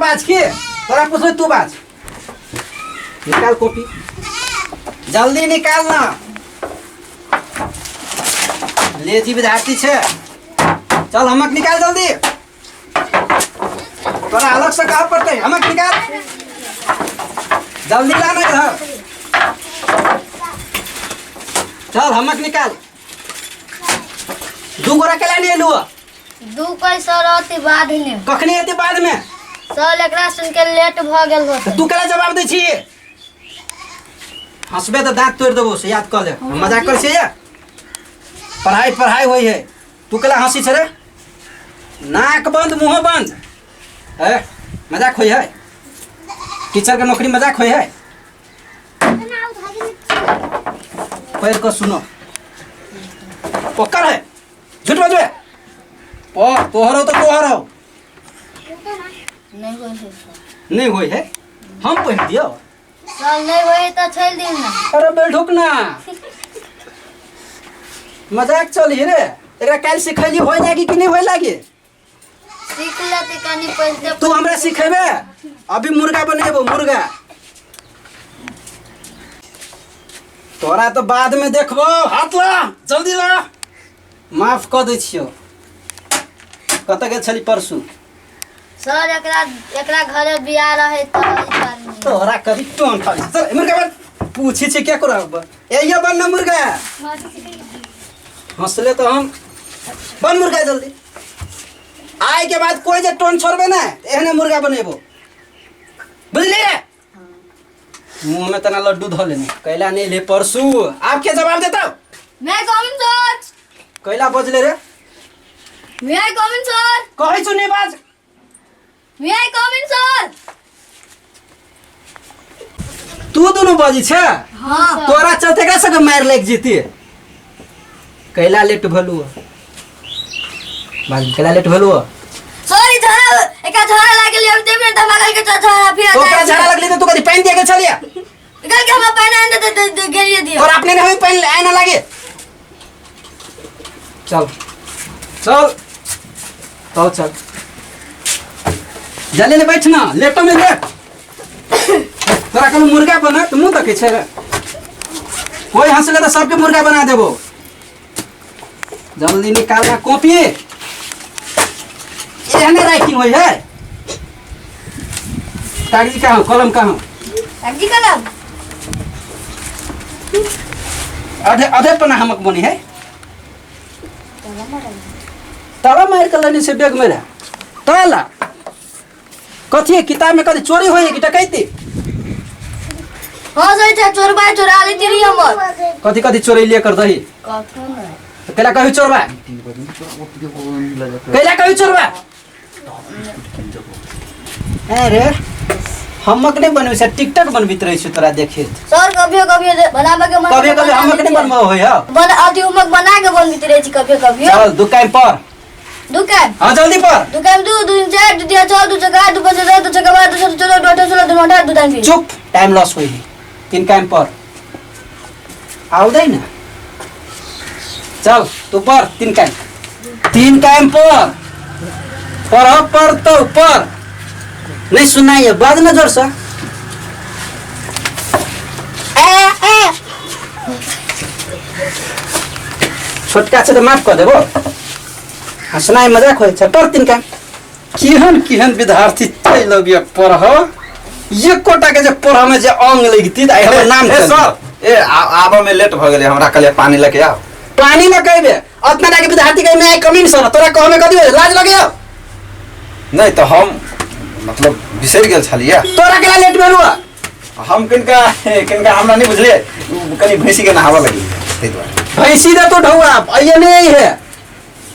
बाज के तोरा पूछलो तू बाज। निकाल कॉपी, जल्दी निकाल ना। ले जी विद्यार्थी छे, चल हमक निकाल जल्दी। तोरा अलग से कहा पड़ते, हमक निकाल जल्दी, लाना इधर। चल हमक निकाल। दू गोरा के लाने एलू? दू कोई सर अति बाद में। कखनी एते बाद में? सर एकरा सुन के लेट भ गेल होतै। तू केला जवाब दै छी? हंसबे तऽ दांत तोड़ि देबो, से याद कऽ ले। हम मजाक करै छियै? पढ़ाई पढ़ाई होइ है। तू केला हंसी छै रे? नाक बंद, मुँह बंद है। मजाक होइ है? टीचर के नौकरी मजाक होइ है? पढ़ कऽ सुनो, ओकर है। झूठ बजबे? ओ तोहर हो तो तोहर हो। नहीं होय है सर। नहीं होय है? हम पढ़ दियो। सर नहीं होय तऽ छोड़ि दियौ ना। अरे बैठुक ना, मजाक चली रे। एकरा काल्हि सिखैली होय लागी कि नहीं होय लागी? सीख लेते कनी पढ़ते। तू हमरा सिखेबे? अभी मुर्गा बनेबो मुर्गा। तोरा तो बाद में देखबो। हाथ ला, जल्दी ला। माफ कऽ दै छियौ। कतऽ गेल छली परसू? सर एकरा एकरा घरे बियाह रहे तऽ एहि कारण। तोरा कभी टोन खाली। चल मुर्गा बन। पूछी छी क्या करो? ए ये बन ना मुर्गा। हंसले तो हम बन मुर्गा जल्दी। आय के बाद कोई जे टोन छोड़बे ना, एहने मुर्गा बनेबो, बुझलिए? मुंह में तना लड्डू धो लेने। कैला नहीं ले परसू? आप क्या जवाब देता हो? मैं कमिंग सर। कैला बजले रे? मे आई कमिंग सर। कहै छु नहीं बाज। मे आई कमिंग सर। तू दुनू बजी छे? हाँ। तोरा चलते एकरा सबके मारि लागि जेती। कैला लेट भलू बाज? कैला लेट भलू? सॉरी, झड़ा एका झड़ा लागल हम देबे त मगल के झड़ा फिर। ओकरा झड़ा लगली त तू कथी पानि दिया के छलिया? गल के हम पानि आन दे दे गेलिए दियो। तोरा अपने नहीं पानि आना लागे। चल चल तो चल, जल्दी ले बैठ ना। लेटो में लेट। तोरा कहलू मुर्गा बना तऽ मुँह तकै छै रे। कोई हंसले तऽ सबके मुर्गा बना देबो। जल्दी निकालना कॉपी। एहने राइटिंग होइ है? कागजी कहाँ हो, कलम कहाँ हो? कागजी कलम। अधे अधे पन्ना हमक बनी है। ताला मार के लेने से बैग में रहे ताला। कथी है किताब में? कथी चोरी होई है कि डकैती? हाँ सही छै, चोरबा चोरा लेती रही हमर। कथी कथी चोरी लिए कर दही? कथो नहीं। तो कैला कही चोरबा? कैला कही चोरबा? अरे हमक नहीं बनबै छै, टिकटक बनबैत रहै छै तोरा देखैत। सर कभियो कभियो बनाबे के मन। कभी कभी हमक नहीं बनबै होय है। बन अथी उमक बना के बनबैत रहै छी कभियो कभियो। चल दुकान पर। दुकान? हाँ, जल्दी पर। दुकान दू दू चार दू तीन छः दू छः आठ दू पाँच दस दू छः बारह दू सात चौदह दू अठारह सोलह दू नौ अठारह दू तीन बीस। चुप, टाइम लॉस होइ है। तीन टाइम पर आउ ना। चल तू पर तीन टाइम, तीन टाइम पर पढ़ पर तो पर नहीं सुनाइए। बाज ना जोर से। ए, ए। छोटका छै तऽ माफ कऽ देबो। हंसनाइ मजाक होइ छै। पर तीन टाइम। केहन केहन विद्यार्थी चलि अबिय पढ़, एकोटा के जे पढ़ में जे अंग लगती तऽ आइ हमर नाम ए चलि। सर, ए आबऽ में लेट भऽ गेलै हमरा, कहलियै पानी लऽ के आउ। पानी लऽ के अयबे? अतना के विद्यार्थी के में कमी सर, तोरा कहमे कथी होय? लाज लगैयो? नहि तऽ हम मतलब बिसरि गेल छलियै। तोरा केला लेट भेल हुआ? हम किनका किनका हमरा नहि बुझलियै, उ कनि भैंसी के नहाबऽ लगलियै ताहि दुआरे। भैंसी दे तो ढौआ अइये नहीं है।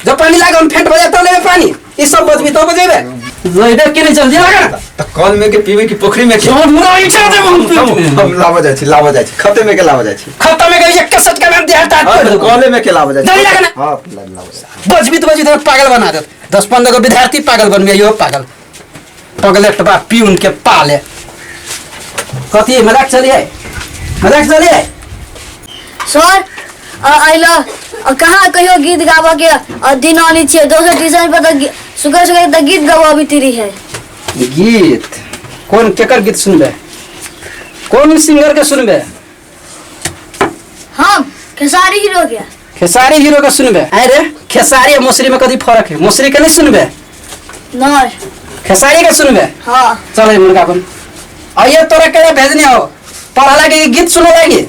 जब पानी लागे हम फेंट बजा तो लेबे पानी। ई सब बजबी तो बजेबे लइबे के नहीं? जल्दी लगा ना। तऽ कल में के पीबै कि पोखरी में के? हम मुरा इच्छा देबो हम पेट में। हम लाबऽ जाइ छी, लाबऽ जाइ छी, खते में के लाबऽ जाइ छी। खत्म में गई एक सटका में देह टाट हाँ, तोड़ तऽ देबो। कले में के लाबऽ जाइ छी। जल्दी लगा ना। हाँ, लाबऽ जाइ छी। बजबी तो बजबी तो पागल बना देत। 10-15 गो विद्यार्थी पागल बन गया। यो पागल पगलेट बा पीउन के पाले। कथी मजाक चलिए? मजाक चलिए? सर अइला कहाँ कहियो गीत गाबऽ के दिन आनै छियै। दोसर ट्यूशन पर तऽ सुबह सुबह तऽ गीत गबऽबैत रहे। गीत कोन केकर गीत सुनबे कोन सिंगर के सुनबे हम खेसारी हीरो के खेसारी हीरो के सुनबे आए रे खेसारी आ मौसरी में कथी फर्क है मौसरी के नहीं सुनबे नहीं खेसारी के सुनबे हाँ चल ये मुर्गा बन और ये तोरा के भेजने हो पढ़ा लागी कि गीत सुने लागी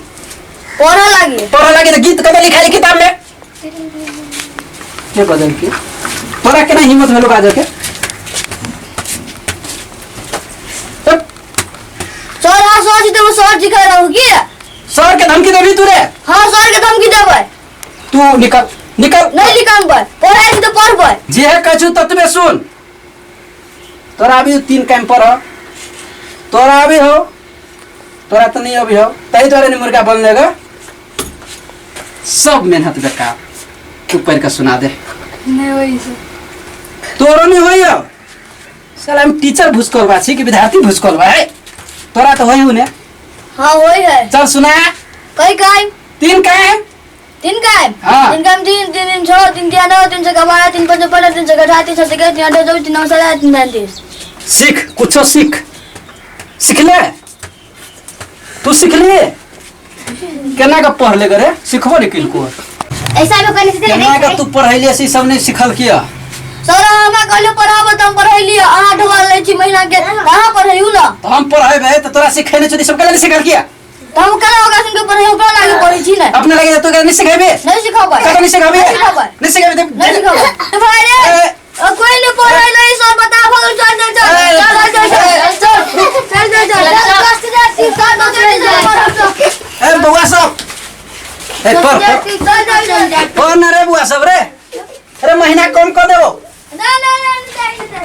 पढ़े लागी पढ़ा लागी तो गीत कब लिखा किताब में के बदल के तोरा केना हिम्मत भेलो बाजऽ के तब सर हाँ सर जी तो सर जी कह रहा हूँ की सर के धमकी देबी तू रे हाँ सर के धमकी देबै तू निकल निकल नहीं लिखाम पढ़ाई छी तो पढ़बै जे है कहछु ततबे सुन तोरा अभी तीन टाइम पढ़ तोरा अभी हो तोरा तो नहीं अभी हो तही द्वारे नहीं मुर्गा बनले गा सब मेहनत बेकार तू पढ़ के सुना दे नहीं होई सर तोरो नहीं होई हो साला हम टीचर भुसकोल बा छी कि विद्यार्थी भुसकोल बा है तोरा तो होई ने हाँ होई है चल सुना कई कायम तीन कायम तीन कायम हाँ। तीन कायम तीन तीन तीन छह तीन तीन नौ तीन छह बारह तीन पाँच पंद्रह तीन छह अठारह तीन सात इक्कीस तीन आठ चौबीस तीन नौ सात तीन nine तीस सीख कुछो सीख सीख ले तू सीख ले केना के पढ़ ले रे सिखबो नहीं किनको ऐसा में कहने से केना के तू पढ़ैले से ई सब नहीं सिखल किया सर हमरा कहलियो पढ़ाबो तऽ हम पढ़ैलियो अहाँ ढोआ लै छी महीना के तऽ अहाँ पढ़ैयौ ने तो हम पढ़ेबे तो तोरा सिखे नहीं छौ सब केना नहीं सिखल किया तऽ हम केना ओकरा सुनि के पढ़ैयौ ओकरा लागे पढ़ै छी ने अपने लगे तो नहीं सिखेबे नहीं सिखबै कतऽ नहीं सिखेबे नहीं सिखबै नहीं सिखेबे नहीं सिखबै तो भाई रे ए। कोई नहीं पढ़ै ले सर बता भगल चल चल चल चल चल चल चल चल चल चल चल चल ए बउआ सब ए पढ़ पढ़ चल चल चल पढ़ ना रे बउआ सब रे अरे महीना कम कर देबो ना ना ना